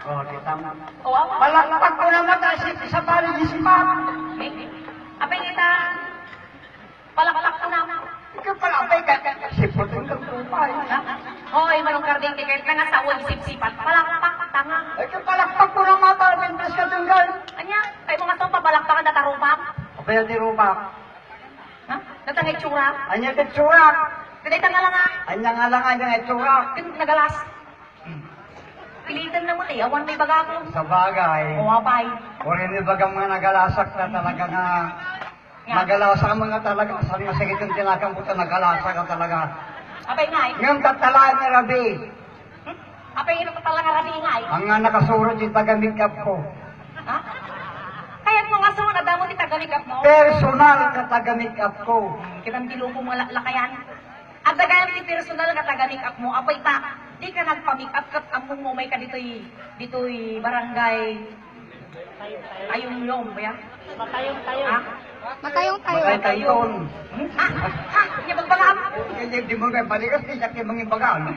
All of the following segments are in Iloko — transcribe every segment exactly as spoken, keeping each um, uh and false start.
O, kita mo. O, awa. Palakpak ko naman ta si, sa paligisipan. Eh, apay kita, palakpak ko naman. Ikaw pala, apay ka, siputun ka, kupay. Ha? Hoy, Manong Karding, di kayo nga sa uwan sipsipat. Palakpak, tanga. Ikaw palakpak ko naman ta, pintas ka tunggal. Anya, kayo mga sa papalakpakan na tarupak? Apay ang tirupak? Ha? Natangay tsura? Anya ka tsura? Pinay tanga lang, ah. Anya nga lang, anya nga tsura? Nagalas. Pilitan naman eh, awan may baga ko. Sa bagay. O, apay. Uri ni bagam nga nagalasak na talaga nga. Nga. Nagalasak man nga talaga, saan nga sakit yung tinakang puta, nagalasak ka talaga. Apay nga eh. Ngayon, tatalaan ni Rabi. Hmm? Apay nga tatalaan ni Rabi nga eh. Ang nga nakasurot yung taga-make up ko. Ha? Kaya mo nga surot, adamo ti taga-make up mo? Personal ka taga-make up ko. Hmm, kitang tilupo mo la-, lakayan. Adda gayam ti personal nga taga-make up mo, apay ta, di ka nagpa-make up ket ammom nga umay ka ditoy, ditoy barangay Tayumyom, ya? Matayong-tayong. Ha? Matayong-tayong. Matayong-tayong. Hmm? Ah, ah, nya bagbagaam. Kaya di mo may balikas, di siya kayo mangibagaan.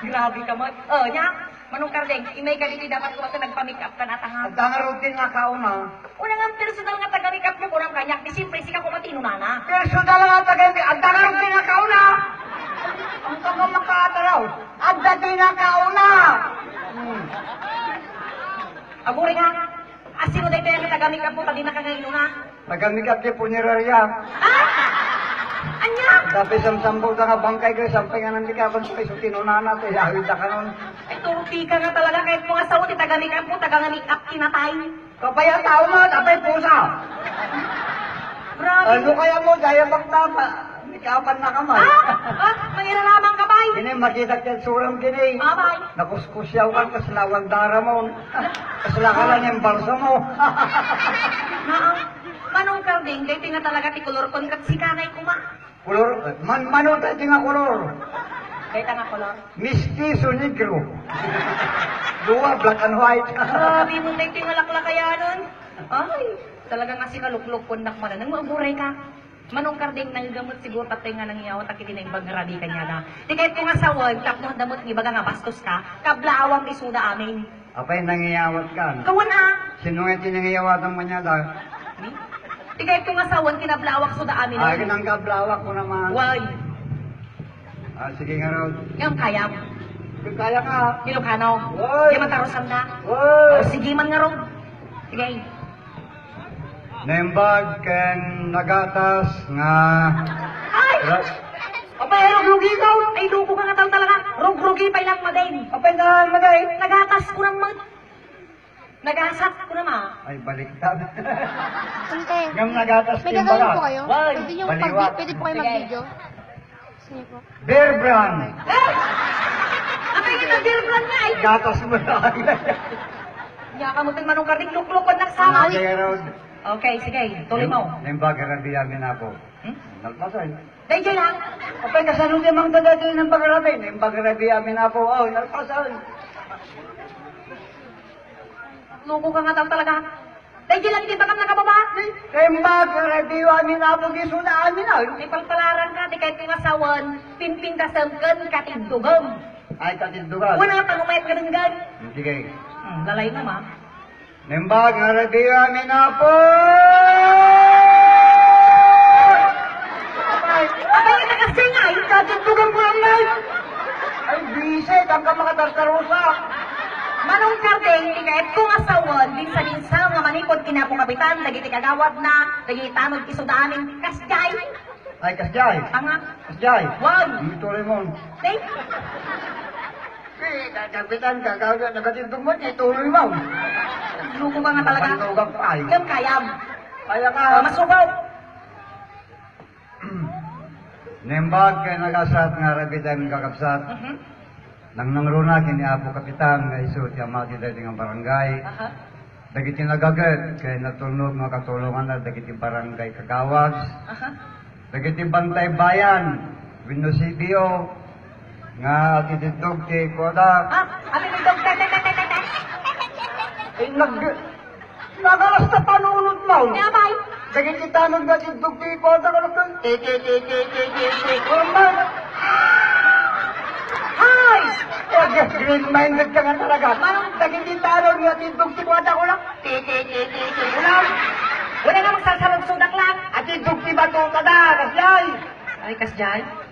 Grabe ka mo. Oh, nya? Manong Kardeng, imay ka ditoy dapat ko ito nagpa-make up ka na, tanga. Adda nga routine nga kauna. Una nga personal nga taga-make up mo, kunam kaniak, di siyempre, sika ko matinunana. Personal nga taga-make up, adda nga routine nga kauna. Ang taga makataraw, adda di nga kauna. Hmm. Aguri nga, asino day kaya nga taga-make up mo, ta di na ka nga inuna? Taga-make up ti punerarya. Ah? Anya? Dapay samsambol ka nga bangkay, kaya sampay nga nandikapan, so tinunana, ti awid da kanon. Ay, turpi ka nga talaga, kahit mga sao, ti taga-make up mo, taga-make up ti natay. Kapay a tao man, apay pusa. Grabe. Ano kaya mo, daya magtama? Make upan na ka man. Ah? Ah? Mangiraramang ka, bay? Ini, makita ka suram kini. Ah, bay. Nakuskusyaw ka, kasla wagdara mo. Kasla ka lang yung balsa mo. Naa, Manong Karding, daytoy nga talaga ti kolor kon ket sikanay kuma. Kolor, man, mano daytoy nga kolor? Dayta nga kolor? Mestizo negro. Dua, black and white. Grabe mo daytoy nga laklakayanon. Ay, talaga nga sikaluklok kon nakmanan. Nang maaguray ka. Manong Karding, nanggamet siguro tattay nga nangiyawat a kiti naimbag nga rabi kaniada. Ti kayat ko nga sawen, tapno adda met nga ibaga nga bastos ka, kablawang isuda amin. Apay, nangiyawat ka? Kawan a! Sino nga ti nangiyawatan kaniada? Ni? Ti kayat ko nga sawen, kinablawak suda amin. Ah, kinang kablawak ko naman. Why? Ah, sige nga, Rod. Ngam kayam. Kung kaya ka. Ilocano. Why? Di matarusan na. Why? O, sige man nga, Rod. Sige. Naimbag ken nagatas nga Ay! ra- Apay, rugrugi ka! Ay, duko ka nga tao talaga. Rugrugi pa ilang madin. Apay nga madin? Nagatas ko naman. Nagasat ko naman. Ay, baliktad. Ante, Ngam nagatas may din gagawin pala. po kayo? Why? Pwede niyo Baliwat. pag-, pwede po kayo Sige. mag-video? Sige po. Bear Brand. Eh! Ang kanya na Bear Brand nga, ay. Gatas mo na. Nya ka mo, Manong Karding, luklukon na sa Ano kaya, Rod? Okay, sige, tuloy mo. Naimbag a rabi amin, Apo. Hmm? Nalpasan. Dahil dyan, ha? Apay, kasano di mang dadati ng pagarabi? Naimbag a rabi amin, Apo. Oh, nalpasan. Luko ka nga tao talaga. Dahil lang di ba kang nakababa? Kaya ba, karadiwa ni Apo Gisu na amin, ay? Ay, palpalaran ka, di kahit nga sawan, pimpintasem ken katiddugan. Ay, katiddugan. Wala pa, umayat ka denggan. Sige. Hmm, lalay na, ma. Nembag nga radiwa ni Apo! Abay, abay, nakasingay, katiddugan ko lang, ay. Ay, bisit, ang ka makatartarusa. Manong Kardeng, ti kayat ko nga sawen, binsa-binsa nga manipod ken Apo Kapitan, dagiti kagawad na, dagiti tanod isuda amin, kasjay. Ay, kasjay. Anga? Kasjay. Wow. Ituloy mo. Thank you. Eh, Kapitan, kagawad, nagatindog mo, ituloy mo. Luko ka nga talaga. Bandogak pa, ay. Kayam, kayam. Kaya ka. Ah, masugaw. Naimbag ken nagasat nga aramidenmi, kakabsat. Mhm. Nangnangruna ken ni Apo Kapitan nga isu ti ama ti daytoy nga barangay. Aha. Dagiti nagaget ken natulnog nga katulonganna dagiti barangay kagawad. Aha. Dagiti bantay bayan wenno C B O nga atitindog ti koda. Ah, atitindog, te, te, te, te, te, te. Eh, nag-, Nagalas ta panunod mo. Kaya bay? Dagiti tanod nga tiddog ti kwarta ko nagkun. Ti, ti, ti, ti, ti, ti, ti. Kurman. Hay! Kaya green-minded ka nga talaga. Manong Dagiti tarong nga tiddog ti kuadakon, ti, ti, ti, ti, ti, ulam. Wala nga magsasalugsodak lang. Atiddog ti bato kada, kasjay. Ay, kasjay.